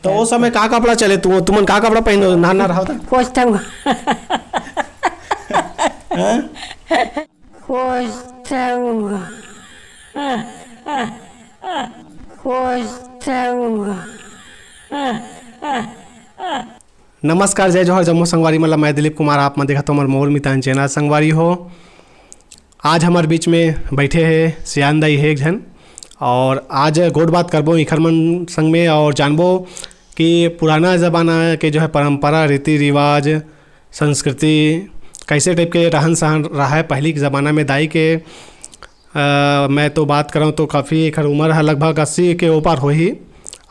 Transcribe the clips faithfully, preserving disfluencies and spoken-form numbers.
तो वो समय का कपड़ा चले, तु-, तुमन का कपड़ा पहनो, नान ना रहा था? खोजता हूँ। हाँ? खोजता हूँ। खोजता हूँ। नमस्कार, जय जोहार, जम्मो संगवारी मन ला। मैं दिलीप कुमार, आप मन देखत हो हमर मोर मितान चैनल। संगवारी हो, आज हमर बीच में बैठे हे सियान दाई हे एक झन, और आज गोठ बात करबो इखर मन संग में और जानबो कि पुराना जमाना के जो है परंपरा, रीति रिवाज, संस्कृति, कैसे टाइप के रहन सहन रहा है पहली के जमाना में। दाई के, अ, मैं तो बात करऊँ तो काफ़ी एखर उम्र है लगभग अस्सी के ऊपर होही,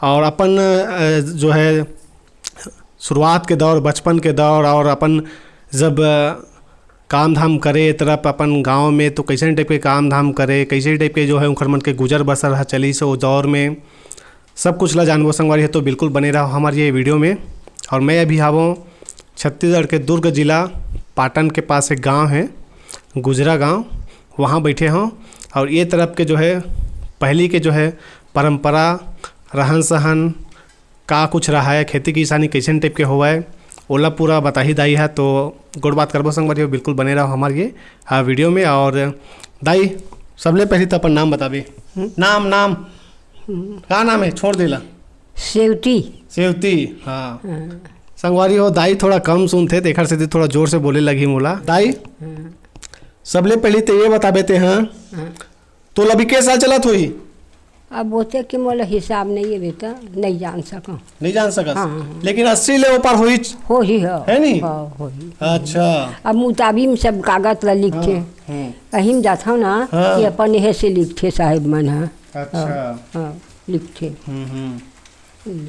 और अपन, अ, जो है शुरुआत के दौर, बचपन के दौर और अपन जब, अ, काम धाम करे तरफ अपन गाँव में, तो कैसन टाइप के काम धाम करे, कैसे टाइप के जो है उनकर मन के गुजर बसर ह चलिस ओ दौर में, सब कुछ ला जानबो संगवारी हो। तो बिल्कुल बने रहो हमारे ये वीडियो में। और मैं अभी आवों छत्तीसगढ़ के दुर्ग जिला पाटन के पास एक गांव है गुजरा गांव, वहाँ बैठे हों। और ये तरफ के जो है पहली के जो है परंपरा, रहन सहन, का कुछ रहा है, खेती किसानी कैसन टाइप के होवय, ओला पूरा बताही दाई ह। तो गोठ बात करबो संगवारी हो, बिल्कुल बने रहो हमार ये, हाँ, वीडियो में। और दाई, सबले पहली तो अपन नाम बताबे। हम्म। नाम, नाम। हम्म। का नाम है? छोड़ देला। सेवती। सेवती, हाँ। हाँ। संगवारी हो, दाई थोड़ा कम सुनथे, तेखर सेती थोड़ा जोर से बोले लगही मोला। दाई, हाँ। सबले पहली तो ये बताबे ते, हाँ, हाँ। तोला अभी के साल चलत होही? अब ओते के मोला हिसाब नहीं है बेटा, नहीं जान सकूं। नहीं जान सकस? हाँ, हाँ, हाँ। लेकिन अस्सी ले ऊपर होही च-, होही, हाँ। है नी? हाँ, होही। अच्छा। अब मुताबिक में सब कागज ला लिखथे। हाँ, हम्म। अहिम जाथव ना हाँ। कि अपन एहे से लिखथे साहेब मन ह। अच्छा। हाँ, हाँ, लिखथे। हम्म, हम्म।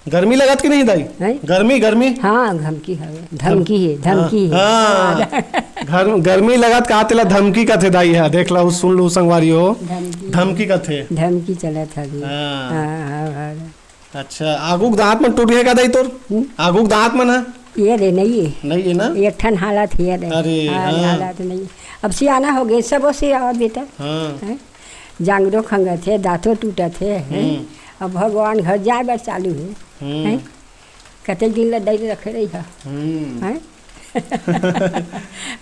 गर्मी लगत कि नहीं दाई? हैं? गर्मी, गर्मी? हाँ, धमकी हवे। धमकी हे, धमकी हे। हाँ। गर-, गर्मी लगत का तेला धमकी कथे दाई ह। देख लहू, सुन लहू संगवारी हो। धमकी। धमकी कथे। धमकी चलत हवे। हाँ। हाँ, हाँ, हाँ। अच्छा, आगू के दांत मन टूट गे का दाई तोर? हम्म? आगू के दांत मन ह? ये रे, नहीं है। नहीं है ना? एक ठन हालत हे रे। अरे, हाँ, हाँ। हालत नहीं। अब सियाना हो गे, सबो सियावा बेटा। हाँ। हैं? जांगरो खंगत हे, दांतो टूटत हे, हैं? हम्म। अब भगवान घर जाए बर चालू हे, हम्म। हैं? कतेक दिन ले दई रखे रही हा, हम्म। हैं?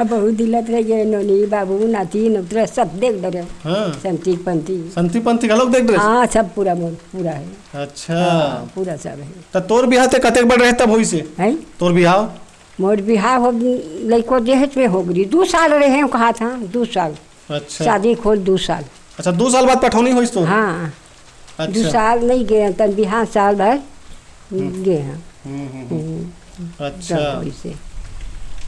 अब बहुत दिन लत रह गए, नोनी, बाबू, नाती, नोतरा सब देख डरे। हाँ। संती पंती। संती पंती घलोक देख डरे? हाँ, सब पूरा मोर, पूरा है। अच्छा। हाँ, पूरा सब है। त तोर बिहाव ते कतेक बड़ रहे तब होइस हे? हैं? तोर बिहाव? मोर बिहाव हो, लइको देहत में हो गई, दू साल रहे हैं, कहा था, दू साल। अच्छा। शादी खोल दू साल। अच्छा, दू साल बाद पठौनी होइस तो? हाँ। अच्छा। दू साल नहीं गए, तन बिहाव साल भर हम्म। गए हैं। हम्म, हम्म, हम्म। हम्म। अच्छा। तब वैसे।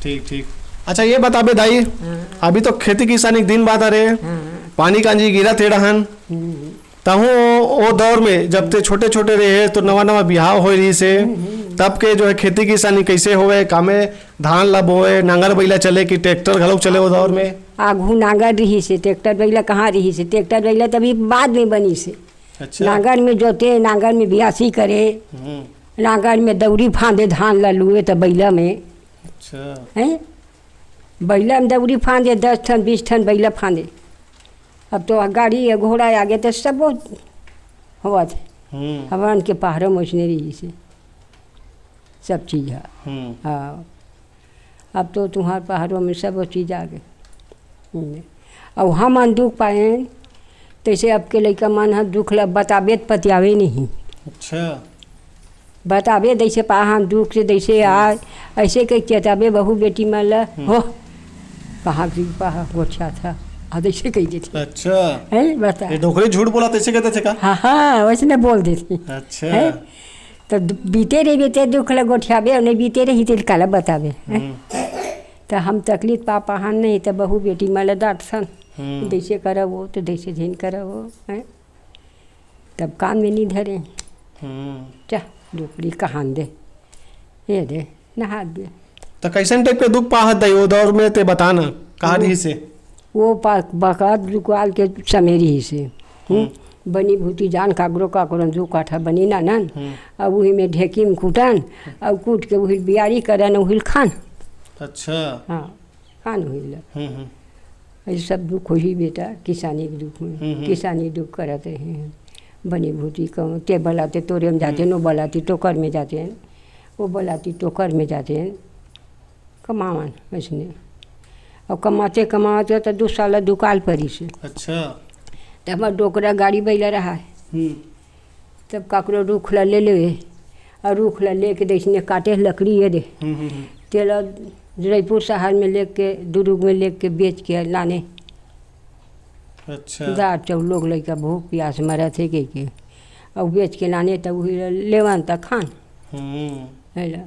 ठीक, ठीक। अच्छा, ये बताबे दाई, हाँ। अभी तो खेती किसानी के दिन बात आ रहे, हाँ। पानी कांजी गिरत हे डहन। हम्म। तहूँ ओ दौर में जब ते छोटे-छोटे रहे तो नवा-नवा बिहाव होए रहिस हे, हम्म, हम्म। तब के जो है खेती किसानी कैसे होवे, कामे धान ला बोए, नांगर बइला चले कि ट्रैक्टर घलोक चले ओ दौर में? आघू नांगर रहिस हे, ट्रैक्टर बइला कहाँ रहिस हे? ट्रैक्टर बइला तभी बाद में बनिस हे। अच्छा। नांगर में जोते, नांगर में बियासी करे, हम्म। नांगर में दौरी फांदे, धान ला लुए त बइला में। अच्छा। हैं? बइला में दौरी फांदे, दस ठन, बीस ठन बइला फांदे। अब तो गाड़ी या घोड़ा आ गए तो सब होवत हे। हम्म। हमन के पहाड़ों में ओइसने रहिस हे सब चीज ह। हम्म। हाँ। अब तो तुंहर पहाड़ों में सब चीज आ गए। हम्म। अउ हमन दुख पाएन, तइसे अब के लइका मन ह दुख ल बताबे त पतियावे नहीं। अच्छा। बताबे, जइसे पाहन दुख से जइसे आय, अइसे कहि के चेताबे बहू बेटी मन ल, हम्म। हो, कहाँ की पहा गोठियात ह, आ जइसे कहि देथे। अच्छा। हैं, बता। ये डोकरी झूठ बोला तइसे कहि देथे का? हाँ, हाँ, वइसने बोल देथे। अच्छा। हैं? त दु-, बीते रहिबे ते दुख ल गोठियाबे, अउ नहीं बीते रही ते काला बताबे, हैं? हम्म। त हम तकलीफ पा पाहन नहीं, त बहू बेटी मन ल डांटथन। हम्म। जइसे करव वो, त जइसे झिन करव वो, हैं? तब काम में नहीं धरे। हम्म। जा, डोकरी कहान दे, ये दे, नहा दे। त कैसन टाइप के दुख पाहत दाई, वो दौर में ते बता ना, का वो, रहिस हे? वो पा-, बका दुकाल के समय रहिस हे। हम्म? हम्म। बनी भूती जान काकरो काकरो दू काठा बनी ना नन। हम्म। अब वही में ढेकी में कूटन, अब कूट के वही बियारी करन, वही खान। अच्छा। हाँ। कान होइला। हम्म, हम्म। ये सब दुख होही बेटा, किसानी के दुख में। हम्म, हम्म। किसानी दुख करत रहे हैं। बनी भूती कहूँ, ते बलाते तोरे में जाते, हम्म। नो बलाती टोकर में जाते, वो बलाती टोकर में जाते, कमावन वैसने। और कमाते कमाते तो दू साल दुकाल पड़ी से। अच्छा। तो हमार डोकरा गाड़ी बैला रहा है। हम्म। तब काकरो रूख ला ले लेवे, और रूख ला लेके दैसने काटे लकड़ी ये दे। हम्म, हम्म, हम्म। तेला जयपुर शहर में लेके, दुर्ग में लेके बेच के लाने। अच्छा। दार चाउर लोग लइका भूख प्यास मरत हे कहिके। अउ बेच के लाने त उही ल लेवन त खान। हम्म। है ला।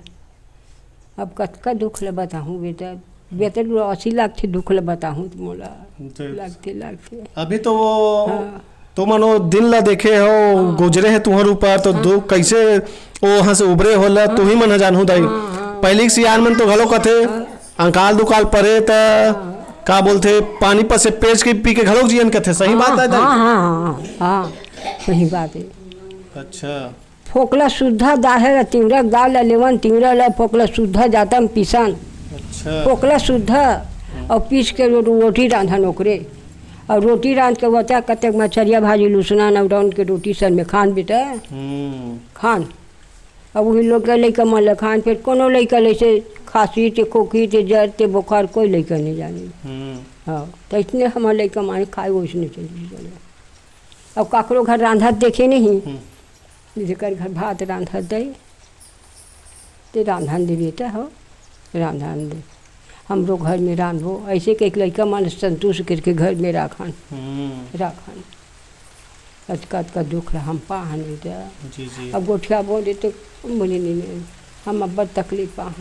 अब कतका दुख ल बताहूँ बेटा। बेटा, अस्सी लाख थे दुख ल बताहूँ त मोला। तो लागथे, लागथे। अभी तो वो हाँ। तुमन वो दिन ला देखे हो, हाँ। गुजरे हे तुहर ऊपर, तो हाँ। दुख कैसे वो वहाँ से उबरे होला, हाँ। तुही मन ह जानहू दाई। हाँ, हाँ। पहली के सियान मन तो घलो कथे, हाँ। अंकाल दुकाल परे त हाँ। का बोलथे, पानी पर से पेच के पी के घलोक जियन कथे, सही हाँ, बात है दाई? हाँ, हाँ, हाँ, हाँ, सही बात है। अच्छा। फोकला सुद्धा दाहे ला तिंवरा, गाल ला लेवन तिंवरा ला, फोकला सुद्धा जातन पिसन। अच्छा। फोकला सुद्धा, हम्म। और पीस के रो-, रोटी रांधन ओकरे। और रोटी रांध के बचा कतेक मछरिया भाजी लुसना नौरौन के रोटी सर में खान बेटा। हम्म। खान। अब उही लोग के लइका मन ल खान, फिर कोनो लइका ल ऐसे खांसी ते, खोखी ते, जर ते, बुखार, कोई लइका नहीं जाने। हम्म। हाँ, तो इतने हमर लइका माने खाए, वैसने चले चले। अब काकरो घर रांधत देखे नहीं, हम्म। जेकर घर भात रांधत दे, ते रांधन दे बेटा हो, रांधन दे। हमरो घर में रांधो, ऐसे के एक लइका मन संतोष करके घर में राखन, हम्म। राखन। अतका, अतका दुख ल हम पाहन बेटा। जी, जी। अब गोठिया बोले तो बोले नहीं, नहीं, हम अब्बड़ तकलीफ पाहन,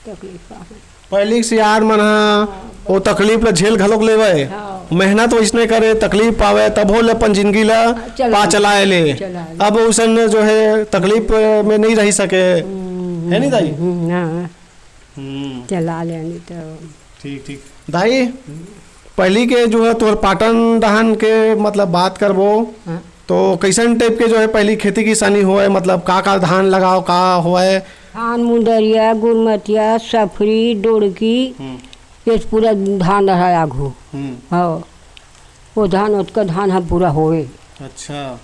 तकलीफ पाहन। पहली के सियान मन ह हाँ। वो तकलीफ ल झेल घलोक लेवय, हाँ। मेहनत वैसने करे, तकलीफ पावे, तभो ले अपन जिंदगी ल हाँ, चला पा ले। चलाए ले। चला ले। अब वैसन जो है तकलीफ में नहीं रह सके, हम्म, है नहीं दाई? हम्म, हाँ। हम्म। चला लेनी तो। ठीक, ठीक। दाई, पहली के जो है तोहर पाटन दहन के मतलब बात करबो, हाँ। तो कैसन टाइप के जो है पहली खेती किसानी होए, मतलब का का धान लगाओ, का होए? धान मुंदरिया, गुरमतिया, सफरी, डोड़की, हम्म। ये पूरा धान रहा आघू। हम्म। हाँ, वो धान, ओतका धान ह पूरा होए। अच्छा।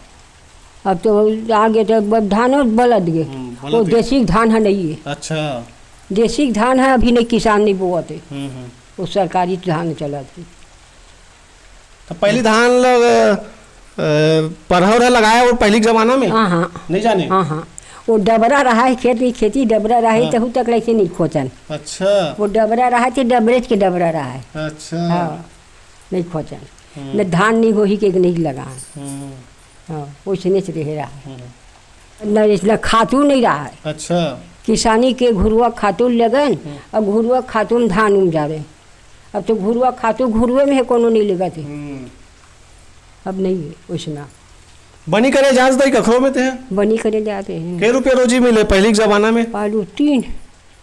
अब तो आगे तो अब धानो बलद गे। हम्म, बलद वो गे। देसी धान ह नहीं है। अच्छा। देसी धान ह अभी नहीं, किसान नहीं बोवत है। हम्म, हम्म। वो सरकारी धान चलत है। तो पहली धान ल, अ, परहौर ह लगाया वो पहली के जमाना में? हाँ, हाँ। नहीं जाने? हाँ, हाँ। वो डबरा रहा है, खेत की खेती डबरा रहा है, हाँ। तहू तक लइसे नहीं खोचन। अच्छा। वो डबरा रहा है, तो डबरेज के डबरा रहा है। अच्छा। हाँ, नहीं खोचन। हम्म। न धान नहीं होही के नहीं लगान। हम्म। हाँ, वैसने से रहे रहा है। हम्म। न इसमें खातू नहीं रहा है। अच्छा। किसानी के घुरुआ खातू लगन, हम्म। और घुरुआ खातू में धान उम जा रहे। अब तो घुरुआ खातू घुरुए में है, कोनो नहीं लेगा थे। हम्म। अब नहीं है वैसना। बनी करे जात दाई कखरो में ते? बनी करे जाते हैं। के रुपया रोजी मिले पहली के जमाना में? पालू तीन,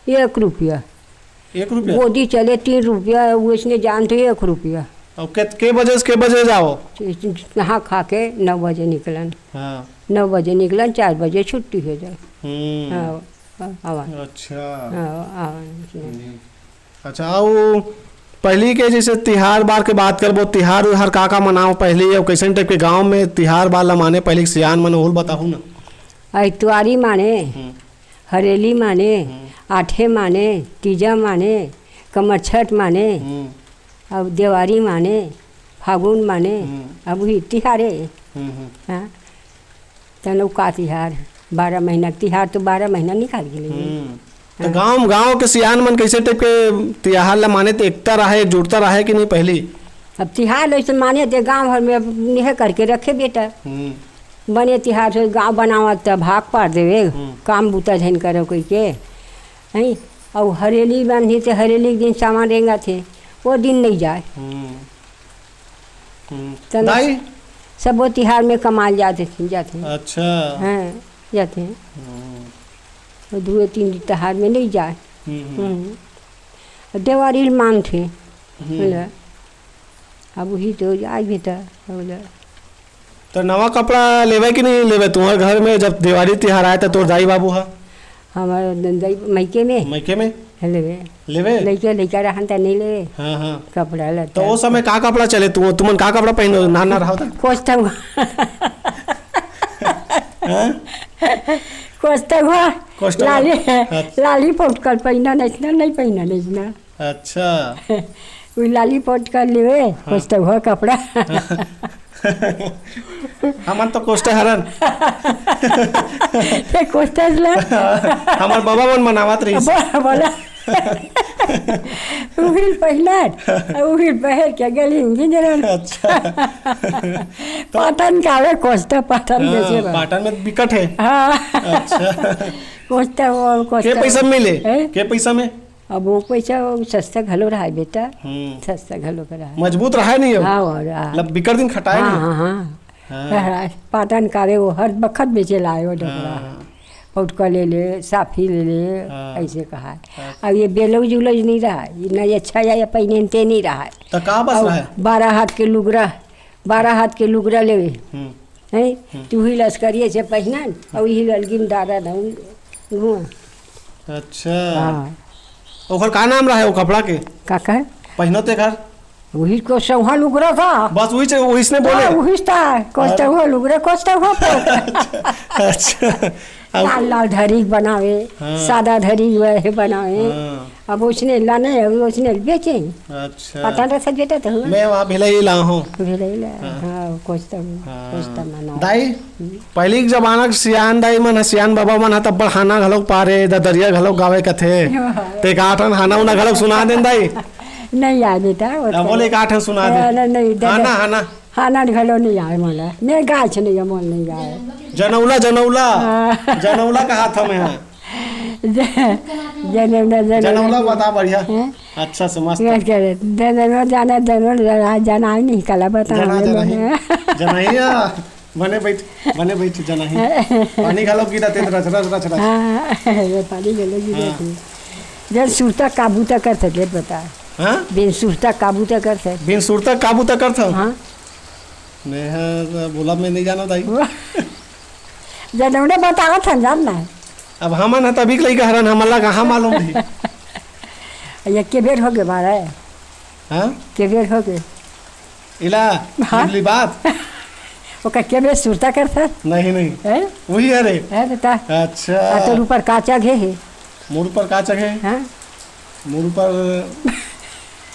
एक रुपया। एक रुपया? गोदी चले तीन रुपया, वैसने जान तो एक रुपया। अब के, के बजे से के बजे जाओ? नहा खा के नौ बजे निकलन। हाँ। नौ बजे निकलन, चार बजे छुट्टी हो जाए। हम्म। हाँ, हाँ, आवा। अच्छा। हाँ, आवा। हम्म। अच्छा, अउ पहली के जैसे तिहार बार के बात करबो, तिहार उहार का का मनाओ पहली, अउ कैसन टाइप के गांव में तिहार बार ला माने पहली के सियान मन, ओल बताहू ना। अइतवारी माने, हम्म। हरेली माने, हम्म। आठे माने, तीजा माने, कमरछठ माने, हम्म। अब देवारी माने, फागुन माने, हम्म। अब वही तिहारे। हम्म, हम्म। हाँ। तनो का तिहार, बारह महीना के तिहार तो बारह महीना निकाल के लेंगे। हम्म। तो हाँ। गांव, गांव के सियान मन कैसे टाइप के तिहार ला माने, तो एकता रहे, एकजुटता रहे कि नहीं पहली? अब तिहार ऐसे माने थे गांव भर में, अब निहे करके रखे बेटा। हम्म। बने तिहार से गांव बनावत त भाग पार देवे, हम्म। काम बूता झन करो कोई के। हैं? और हरेली बांधी थे, हरेली के दिन सामान रेंगा थे, वो दिन नहीं जाए। हम्म। हम्म। तब दाई? सबो तिहार में कमाल जाते थे, जाते हैं। अच्छा। हाँ, जाते हैं। हम्म। वो दुए तीन तिहार में नहीं जाए। हम्म, हम्म। हम्म। और देवारी मानथे। हम्म। बोले, अब वही तो जाए भी था, बोले। तो नवा कपड़ा लेवे कि नहीं लेवे तुम्हारे घर में, जब देवारी तिहार आए तो तोर दाई बाबू हा? हमारे द-, दाई मइके में। मइके में? लेवे। लेवे? लइका, लइका रहन त नहीं लेवे। हाँ, हाँ। कपड़ा लत्ता। तो वो समय का कपड़ा चले? तु-, तुमन का कपड़ा पहनो? नाना रहो तो? खोजता हूँ। हाँ? कोचतउहा। कोचतउहा। लाली, अच्छा। लाली पोटकल पहिना, नइसना नहीं पहिना, नइसना। अच्छा। उ लाली पोटकल लेवे, हाँ। कोचतउहा कपड़ा। हमन तो कोचते हरन। ते कोचते ला। हमर बाबा मन मनावत रहिस। बो-, बोला। उहिल पहिनन, उहिल पहिर के गली में गिंजरन। अच्छा। पाटन का आवे कोचता, पाटन हाँ, बेचे बा। पाटन में बिकट है। हाँ। अच्छा। कोचता वो, कोचता। के पैसा में मिले? हैं? के पैसा में? अब वो पैसा वो सस्ता घलो रहा है बेटा। हम्म। सस्ता घलो का रहा है। मजबूत रहा है नहीं हो? हाँ, और, हाँ। मतलब बिकट दिन खटाए हाँ, नहीं? हाँ, हाँ। हाँ। हाँ, पाटन का आवे वो हर बखत बेचे लाए वो डोकरा। हाँ। पौटका ले ले, साफी ले ले, हाँ। ऐसे कहा है। हाँ। अब ये ब्लाउज उलाउज नहीं रहा, ये ना ये अच्छा या, या पहिने ते नहीं रहा है। तो का बस अब रहा है? बारह हाथ के लुगरा, बारह हाथ के लुगरा लेवे, हम्म। हैं? हम्म। तू ही लस्करी ऐसे पहिनन, और ही ललगी में डारा ना, घुमा। अच्छा। हाँ। ओकर का नाम रहा है वो कपड़ा के? का कहे? पहिनो ते घर? वही कोचतउहा लुगरा था। बस वही चे-, वही इसने बोले? हाँ, वही था। कोचतउहा लुगरा, कोचतउहा पर। अच्छा। अब लाल लाल धरी बनावे, हाँ। सादा धरी वह बनावे। हाँ। अब उसने लाने, अब उसने बेचे। अच्छा। पता था सच बेटा तो हुआ। मैं वहाँ भिलाई ला हूँ। भिलाई ला, हाँ। हाँ, कोचतउ, हाँ। कोचतउ मना। दाई, हम्म। पहली के जमाना के सियान दाई मन ह, सियान बाबा मन ह, तब बड़ हाना घलोक पारे, ददरिया घलोक गावे कथे। हाँ। ते एक आठन हाना उना घलोक सुना देन दाई। नहीं आए बेटा, वो अब तो बोले, एक आठ ठन सुना दे। नहीं, नहीं, दे, हाँ दे। ना, हाँ ना। हाँ ना, घलो नहीं आए मोला। मैं गाय छे नहीं, मोल नहीं आए। जनौला, जनौला। हाँ। जनौला कहा था मैं, हाँ। ज-, जनौला, जनौला। जनौला बता बढ़िया। हैं? अच्छा से मस्त। मैं कह रहे, जनौला जाना, जनौला जाना, जाना ही नहीं, कला बता जना, हमें जना ही। बोले। जना ही, हाँ। बने बैठ, बने बैठ, जना ही। पानी घलो गिरा तें, रच, रच, रच, रच। हाँ, ये पानी घलो गिरा हाँ। तें। जन सुरता काबू तक कर सके, बता। हाँ? बिन सुरता काबू तक कर सके। बिन सुरता काबू तक कर था? हाँ। मैं, हाँ, बोला मैं नहीं जाना दाई। वो जन उन्हें बतावत हन, जान ना। अब हमन ह तभी के लइका हरन, हमन ला कहाँ मालूम रही? ये के बेर हो गए मारे? हाँ? के बेर हो गए? इला, हाँ? निकली बात? ओकर के बेर सुरता करथस? नहीं, नहीं। हैं? वही है रे। है बेटा। अच्छा। आ, तोर ऊपर का चघे हे? मोर ऊपर का चघे? हाँ? मोर ऊपर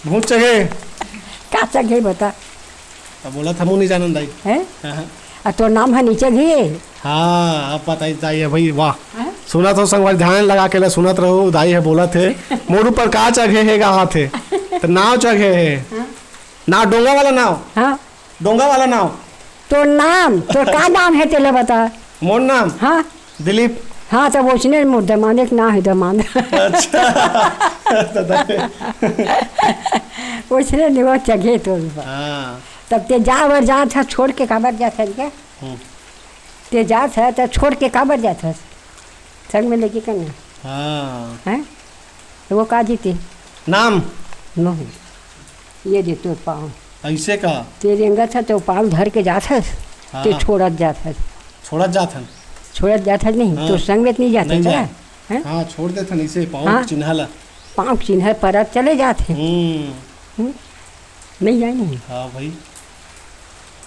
भूत चघे। का चघे बता? अब बोला था, मुँह नहीं जानन दाई। हैं? हाँ, हाँ। आ, तोर नाम है नीचे घे? हाँ, अब बताई दाई है भाई, वाह। हैं? सुनत हो संगवारी, ध्यान लगा के ले सुनत रहो, दाई है बोलत हे। मोर ऊपर का चघे हे, का हाथ हे? तो नाव चघे हे। हाँ। नाव डोंगा वाला नाव। हाँ। डोंगा वाला नाव। तोर नाम, तोर का नाम है तेला बता। मोर नाम? हाँ। दिलीप। हाँ, तब उसने मोर दमांद एक ना है दमांद। अच्छा। तो दाई। उसने निवा चघे तोर ऊपर। हाँ। तब ते जा बर जात हस, छोड़ के काबर जात हस क्या? हम्म। ते जात हस, त छोड़ के काबर जात हस? संग में लेके करना। हाँ। हैं? तो वो का जीते? नाम? नहीं। ये दे तोर पाँव। ऐसे का? ते रेंगत हस, तो पाँव धर के जात हस, हाँ। ते छोड़त जात हस। छोड़त जात हन? छोड़त जात हस नहीं, हाँ। तो संग में नहीं जात नहीं हस, जाए। हैं? हाँ, छोड़ देत हन ऐसे पाँव हाँ। चिन्हा ला। पाँव चिन्हा परत चले जात हे। हम्म। हम्म। नहीं जाए नहीं। हाँ भाई।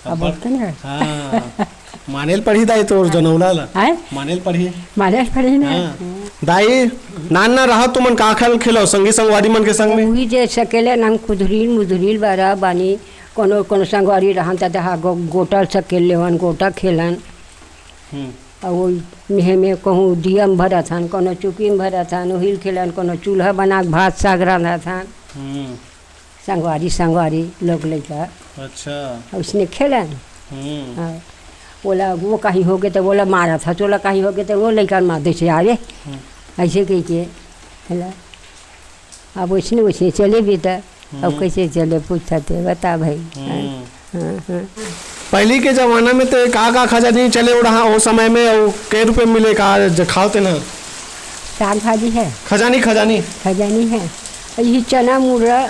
अब अब बोलते ना। हाँ। मानेल पढ़ी दाई तोर जनौला ला। हैं? मानेल पढ़ी। मानेल पढ़ी ना। हाँ। दाई, नान ना रहा तुमन का खेल खेलो, संगी संगवारी मन के संग में? उही जे सकेले नाम कुधरील मुधरील बारा बानी, कोनो, कोनो संगवारी रहन त दहा गो-, गोटा सकेल लेवन, गोटा खेलन। हम्म। अउ वो मेहे में कहूँ दिया में भरत हन, कोनो चुकी में भरत हन, उहिल खेलन, कोनो चूल्हा बना के भात साग रांधत हन। हम्म। संगवारी, संगवारी लोग लइका। अच्छा। उसने खेलन। हम्म। हाँ। ओला वो कहीं होगे त ओला मारत हस, ओला कहीं होगे त वो लइका मार देसे आवे। हम्म। ऐसे कहिके, हेला। अब वैसने, वैसने चले बेटा। अब हम्म। कैसे चले पूछत हे, बता भाई। हम्म। हाँ, हाँ। पहली के जमाना में तो का, का खजानी चले उड़हा, ओ समय में, अउ के रुपये मिले का, ज-, खाओ तेन ह? साग भाजी है। खजानी, खजानी। खजानी है। यही चना मुड़ा,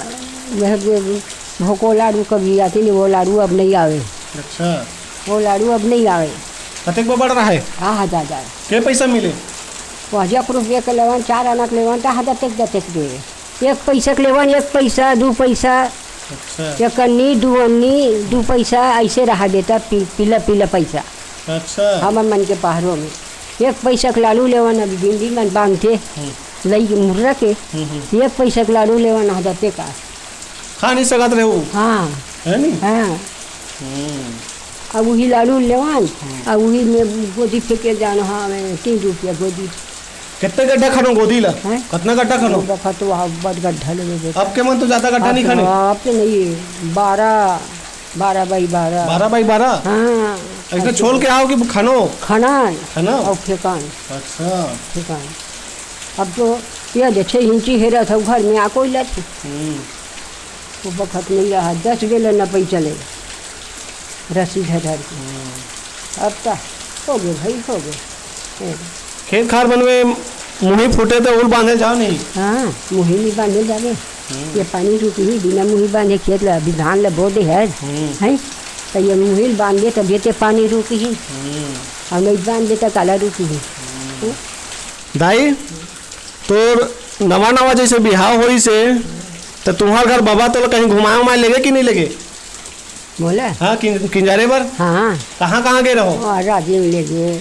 वह, वह, भोको लाडू कभी आती नहीं, वो लाडू अब नहीं आवे। अच्छा। वो लाडू अब नहीं आवे। कतेक बड़ रहा है? हाँ, हाँ, जा, जा। के पैसा मिले? वो हजार रुपये के लेवन, चार आना के लेवन, तो हाँ, जतेक, जतेक दे। एक पैसा के लेवन, एक पैसा, दू पैसा, अच्छा। एक अन्नी, दू अन्नी, दू पैसा, ऐसे रहा बेटा, पी-, पीला, पीला पैसा। अच्छा। हमर मन के पहाड़ों में एक पैसा के लाडू लेवन, अभी बिंदी मन बांधते, हम्म। लई के मुर्रा के, हम्म, हम्म। एक पैसा के लाडू लेवन आ जाते का। खा नहीं सकत रहे वो। हाँ। है नहीं? हाँ। हम्म। अब वही लाडू लेवन, हम्म। अब वही में गोदी फेंके जान, हाँ, मैं तीन रुपया गोदी। कितना गड्ढा खनो गोदी ला? हैं? कितना गड्ढा खनो? बखत तो आप बड़ गड्ढा ले लेबे। अब के मन तो ज्यादा गड्ढा नहीं खने? आप तो नहीं, बारह, बारह बाई बारह। बारह बाई बारह? हाँ। ऐसे छोल के आओ कि खनो? खनान। खनो? और फेंकान। अच्छा। फेंकान। अब तो ये जे छः इंची हेरत हौ घर में आ कोई लत। हम्म। वो बखत नहीं रहा, दस बेले न पै चले, रस्सी धर धर के। हम्म। अब तो हो गए भाई, हो गए। ए। खेत खार बनवे मुही फूटे तो उल बांधे जाओ नहीं? हाँ, मुही नहीं बांधे जावे। हम्म। ये पानी रुकी ही, बिना मुही बांधे खेत ला, अभी धान ला बो दे है। हम्म। हैं? तो ये मुही बांधे तभी ते पानी रुकी ही। हम्म। और नहीं बांधे तो काला रुकी ही। हम्म। हैं? दाई, तोर नवा नवा जैसे बिहाव होइस हे, त तुम्हार घर बाबा तोला कहीं घुमाए उमाए लेगे कि नहीं लेगे? बोला? हाँ, किं-, किंजारे बर? हाँ। कहाँ कहाँ गए रहो? वहाँ राजिम ले गए,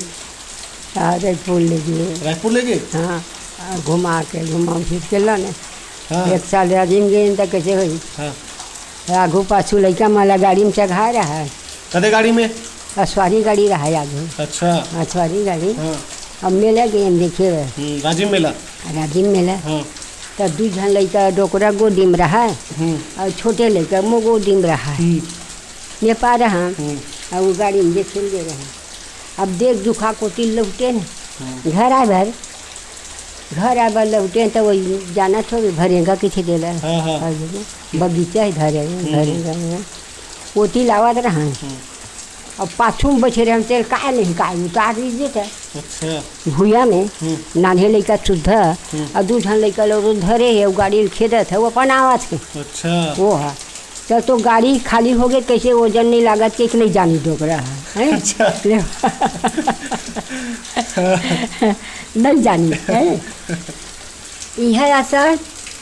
आ, रायपुर ले गए। रायपुर ले गए? हाँ, आ, घुमा के, घुमा फिर के लाने। हाँ। एक साल राजिम गए त कैसे होई? हाँ। आगू पाछू लइका मन ला गाड़ी में चघाए रहा है। कदे गाड़ी में? असवारी गाड़ी रहा है आगू। अच्छा। असवारी गाड़ी। हाँ। अब मेला गए हम देखे रहे। हम्म, राजिम मेला। राजिम मेला। हाँ। तो दू झन लइका डोकरा गोदी में रहा है हम्म। और छोटे लइका मो गोदी में रहा है। हम्म। नेपाल रहा। हम्म। और वो गाड़ी में देखे ले रहे। अब देख दुखा कोती लौटे न। हम्म। घर आए भर। घर आए बर लौटे त वही जाना थोड़े भरेगा किथे देला। हाँ, हाँ। और जो बगीचा है घर है, हम्म। भरेगा है। ओती लावत रहा। हम्म। अब पाछू में बैठे रहे हम, तेल काहे नहीं, काहे उतार दीजिए था। अच्छा। भुइया में हम्म। नान्हे लइका सुद्धा हम्म। और दू झन लइका लोग धरे है, वो गाड़ी खेदत है, वो अपन आवत है। अच्छा। वो है। चल तो गाड़ी खाली हो गई, कैसे वजन नहीं लागत के, कि नहीं जानी डोकरा है, हैं? अच्छा। ले। नहीं जानी, हैं? इहे आसन,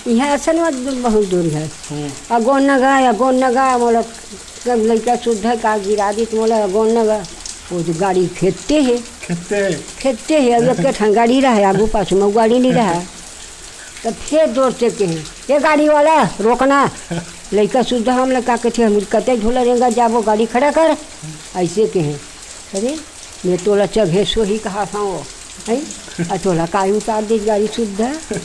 इहे आसन में बहुत दूर है। हम्म। अगोन नगा, अगोन नगा, मोला सब लइका सुद्धा का गिरा दी, तो मोला अगोन नगा। वो जो गाड़ी खेदते है। खेदते है। खेदते है, अब एक ठन गाड़ी रहा है, आगू पाछू में गाड़ी नहीं रहा है। तो फिर जोर से कहे, "ये गाड़ी वाला, रोकना।" लइका सुद्धा हम लोग का कहते, "हम कते झोला रेंगा जाबो, गाड़ी खड़ा कर।" ऐसे कहे, "अरे, मैं तोला चघे सोही कहा था वो, हैं? आ तोला काहे उतार दे गाड़ी सुद्धा?"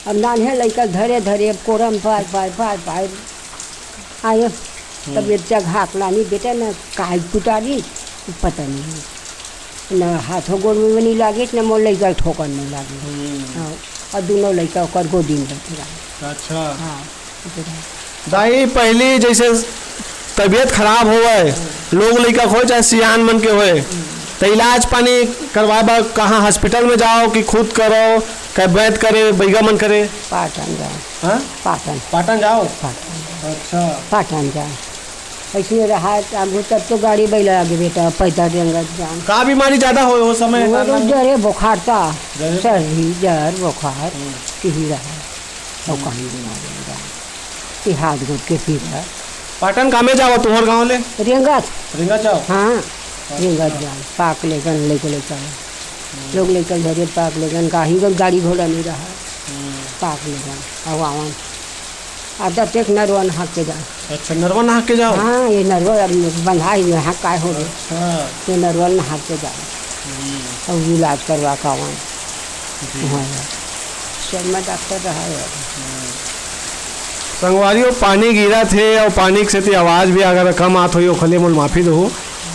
अब नान्हे लइका धरे धरे, अब कोरम पार पार पार पार आए। तब ये चघाक लानी बेटा ना, काहे उतारी, पता नहीं। न हाथों गोड़ में नहीं लागे, न मोर लइका ठोकर में लागे। हम्म। हाँ, और दोनों लइका ओकर गोदी में बैठे रहे। अच्छा। हाँ, बैठे रहे। दाई, पहली जैसे तबीयत खराब होवे, लोग लइका होए चाहे सियान मन के होए, तो इलाज पानी करवाए बर कहाँ हॉस्पिटल में जाओ कि खुद करो, कहीं वैद करे, बैगा मन करे? पाटन जाओ। हाँ? पाटन। पाटन जाओ? पाटन। अच्छा। पाटन जाओ। ऐसे रहा आगू, तब तो गाड़ी बैला आगे बेटा, पैदल रेंगत जान। का बीमारी ज्यादा होए वो समय? वो तो जरे बुखार था, जरे? सर्दी, जर, बुखार, हम्म। यही रहा। और कहीं बीमारी नहीं रहा। ये हाथ गोड़ के पीड़ा। पाटन कामे जाओ तुम्हार गाँव ले? रेंगत। रेंगत जाओ? हाँ, अच्छा। रेंगत जाओ। पाक लेगन लेके लेके आए। हम्म। लोग लेकर घरे पाक लेगन, कहीं गाड़ी घोड़ा नहीं रहा। हम्म। पाक लेगन, अब आवन। अब तक एक नरवा नहा के जाओ। अच्छा, नरवा नहा के जाओ? हाँ, ये नरवा अब बंधा ही है, हाँ, काय हो गया? अच्छा। ये नरवा नहा के जाओ। हम्म। और इलाज करवा के आवन। जी। हाँ, शर्मा डॉक्टर रहा है। हम्म। संगवारी हो, पानी गिरत हे और पानी के सेती आवाज भी अगर कम आत होई, ओखर ले मोल माफी दहू।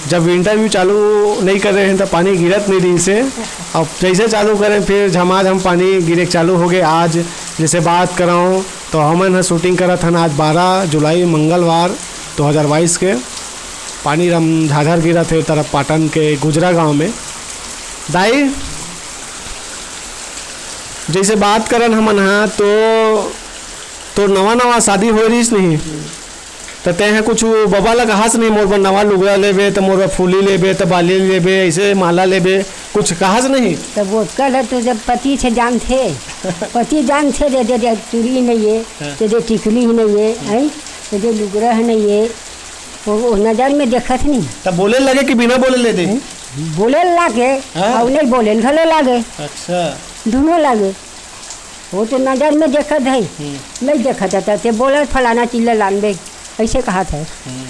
जब इंटरव्यू चालू नहीं करे रहेन, तो पानी गिरत नहीं रहिस हे। अब जैसे चालू करें, फिर झमाझम पानी गिरे चालू हो गए। आज जैसे बात कराऊँ, तो हमन ह शूटिंग करत हन आज बारह जुलाई मंगलवार दो हज़ार बाईस के। पानी रमझाझर गिरत हे तरफ पाटन के गुजरा गांव में। दाई, जैसे बात करन हमन ह, तो, तो नवा नवा शादी होए रहिस नहीं, त तें ह कुछ बबा ला कहस नहीं, "मोर बर नवा लुगड़ा लेबे, त मोर बर फूली लेबे, त बाली लेबे, ऐसे माला लेबे", कुछ कहस नहीं? तब वो कल है तो जब पति से जानथे, पति जानथे दे दे, दे चूड़ी नहीं है, हाँ। दे दे टिकली ही नहीं है, हम्म। हैं? दे दे लुगड़ा ही नहीं है, वो, वो नजर में देखत नहीं। तब बोले लगे कि बिना बोले ले दे? हैं? बोले लागे, हाँ। अउ नहीं बोले घलो लागे। अच्छा। दोनों लागे। वो तो नजर में देखत है, हम्म। नहीं देखत है, ते बोला फलाना चीज ला लानबे, ऐसे कहा था। हम्म।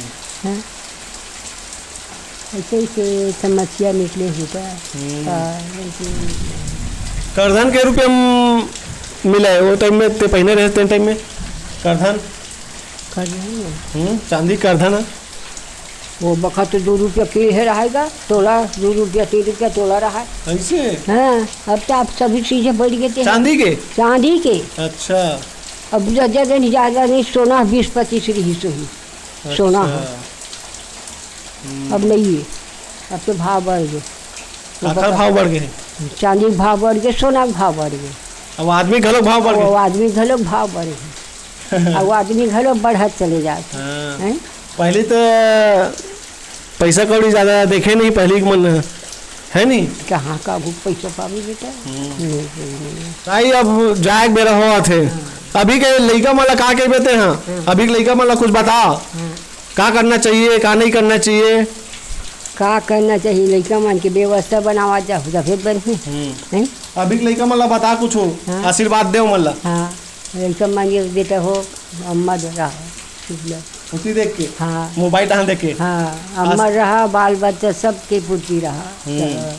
हाँ। ऐसे, ऐसे समस्या निकले हुई था। हम्म। हाँ, ऐसे। करधन के रुपया म-, मिले, वो टाइम में ते पहिने रहे, तेन टाइम में करधन? करधन? हम्म, चांदी करधन है। वो बखत तो दो रुपया के हे रहेगा, तोला, दो रुपया, तीन रुपया तोला रहा। ऐसे? हाँ, अब तो आप सभी चीजें बढ़ गए थे। चांदी के? चांदी के। अच्छा। अब ज्यादा नहीं, ज्यादा नहीं, सोना बीस पच्चीस रही सही। सोना अच्छा। है। हम्म। अब नहीं है, अब तो भाव बढ़ गए। वो आखर बता- भाव बढ़ गए। चांदी के भाव बढ़ गए, सोना के भाव बढ़ गए। अब आदमी घलो भाव बढ़ वो गए। आदमी घलो भाव बढ़ गए। अब आदमी घलो बढ़त चले जाते हाँ। हैं। पहले तो पैसा कौड़ी ज्यादा देखे नहीं, पहले के मन है नहीं। कहाँ का वो पैसा पावे बेटा? हम्म। नहीं, नहीं, नहीं। ताई, अब जाए के बेरा होवत हे। हाँ। अभी के लइका मन ला का कहिबे ते हाँ? हाँ। अभी के लइका मन ला कुछ बता। हाँ। का करना चाहिए, का नहीं करना चाहिए? का करना चाहिए, लइका मन के व्यवस्था बनावा जाहू, तभे बनही। हम्म। हैं? अभी के लइका मन ला बता कुछ, हाँ। आशीर्वाद दे ओमन ला। हाँ, लइका मन के बेटा हो, अम्मा जो रहा, मतलब। उसी देख के? हाँ। मोबाइल टहन देख के? हाँ, अम्मा आस- रहा, बाल बच्चा सबके पूर्ति रहा। हम्म। तो